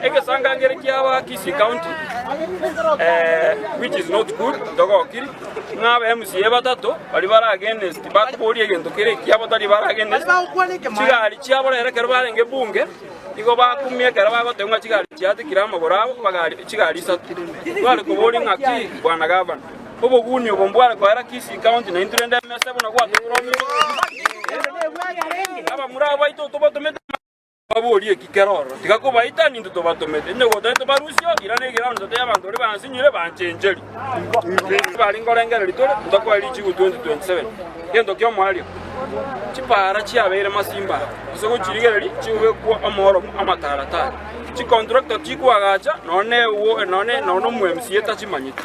Egesangangere kiaba Kisii County which is not good ntogokiri ng'a aba MCA batato baria bare against bakoboria egento kere ekiabo tari bare against chigari chiabo rero ekero barenge bunge nigo bakumia ekero bagoteba ng'a chigari chiatekire amagoro abo bagari chigari isato. Tware koboria ng'aki bwana gavana oboguni obo mbware koera Kisii County naintwe rende emesa buna gwatopromisa abamura abaito tobatomete Baborie eki kere ororo, tiga kobaita, nintwe tobatomete. Onye gotagete tobarusio, irana egeround totebie abanto baria bansinyire banchencheri. Bare nkorengereria tore, ntokoe richigu 2027. Gento ki'omoerio, chipaara chiabeire masimba aa, ase gochirigereria chigobekwa omooromo amataratari. Chicontractor chikoagacha nonye nonye nonye omo-MCA tachimanyeti.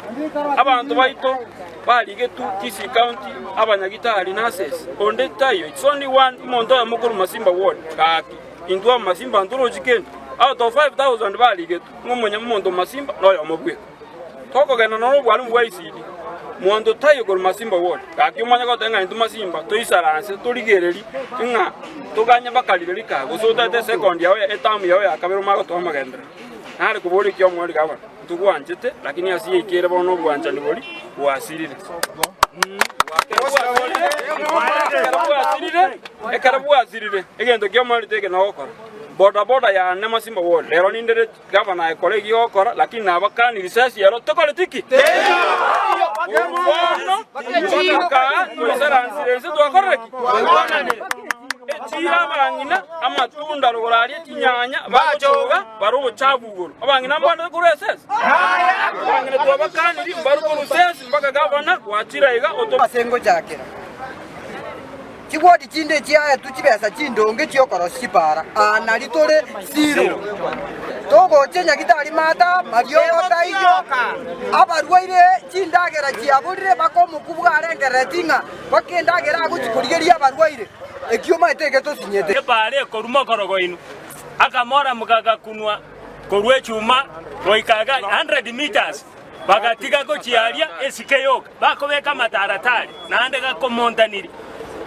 Abanto baito barigetwe Kisii County, abanyagitari, nurses, onde taiyo, it's only one omonto oyomo korwa Masimba ward, gaki intwe aba Masimba ntorochi kende, out of 5000 barigetwe, ng'a omonye omonto o Masimba noyomo bweka. Tokogenda noro obwarimu bwa ECD, monto taiyo korwa Masimba ward, gaki omanye goteba ng'a intwe Masimba toisaranse torigererie ng'a toganye bakarire rika gose otagete esekondi yao etamu yao ya kabere omanye gotoa amagenderero. Nare koboria ekiomwa omweri gavana. Ntogwanchete, lakini ase yaikeire bono obwanchani boria bwasirire. Ekero bwasirire, ekero bwasirire, egento ki'omorito eke nogokora. Boda boda yane Masimba ward, rero nindere gavana aye kora eki ogokora, lakini nabakani risasi ero tokoreti ki? Bono, mpaka toisaransire inse twakorire ki? Echiira abang'ina amatunda rogoro aria chinyanya bagochoga bare obochafu igoro. Abang'ina mbande korwa esese? Abang'ina twabakaniri mbare korwa esese mpaka gavana gwachire iga oto. Ase ngochakera chigwoti chinde chiaetwe chibesa chindonge chi'okorosia chipara, aa nari tore Silo. Togocha Nyagitari mata, mariogo taiyo, abarwaire chindagera chiaborire bakomokwa bwarengerereti ng'a Mpaka endagera agochia korigereria abarwaire, ekio omanyete egetosinyete. Epaara ekorwa mokorogo inwe, akamora gagakunwa korwa echuma goika iga 100 meters, bagatiga gochia aria esike yoka, bakobeka amataratari, naende gakomontanirie.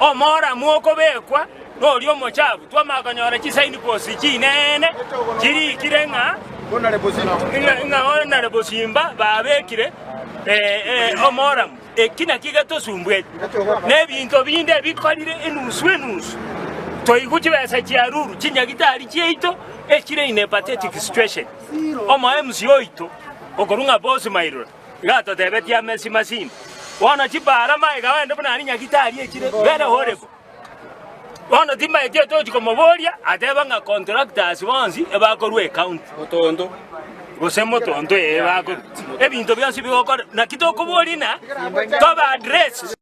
Omoramu okobekwa noria omochafu, twamanya konyora chisignpost chinene chirikire ng'a ng'a Honorable Simba babekire omoramu. Eki nakio getosumbwete, na ebinto binde bikorire enusu enusu. Toigwe chibesa chia ruru chinyagitari chiaito echire in a pathetic situation. Omo MC oito okorwa ng'a Boss Mairura iga atotebetie amesi masimba. Bono chipara magega ogende buna aria nyagitari echire very horrible. Bono timanyeti etochi komoboria ateba ng'a contractors bonsi ebakorwa ecounty. Motonto. Gose motonto ee bakorwa. Ebinto bionsi bigokora naki tokoboria ng'a tobe address.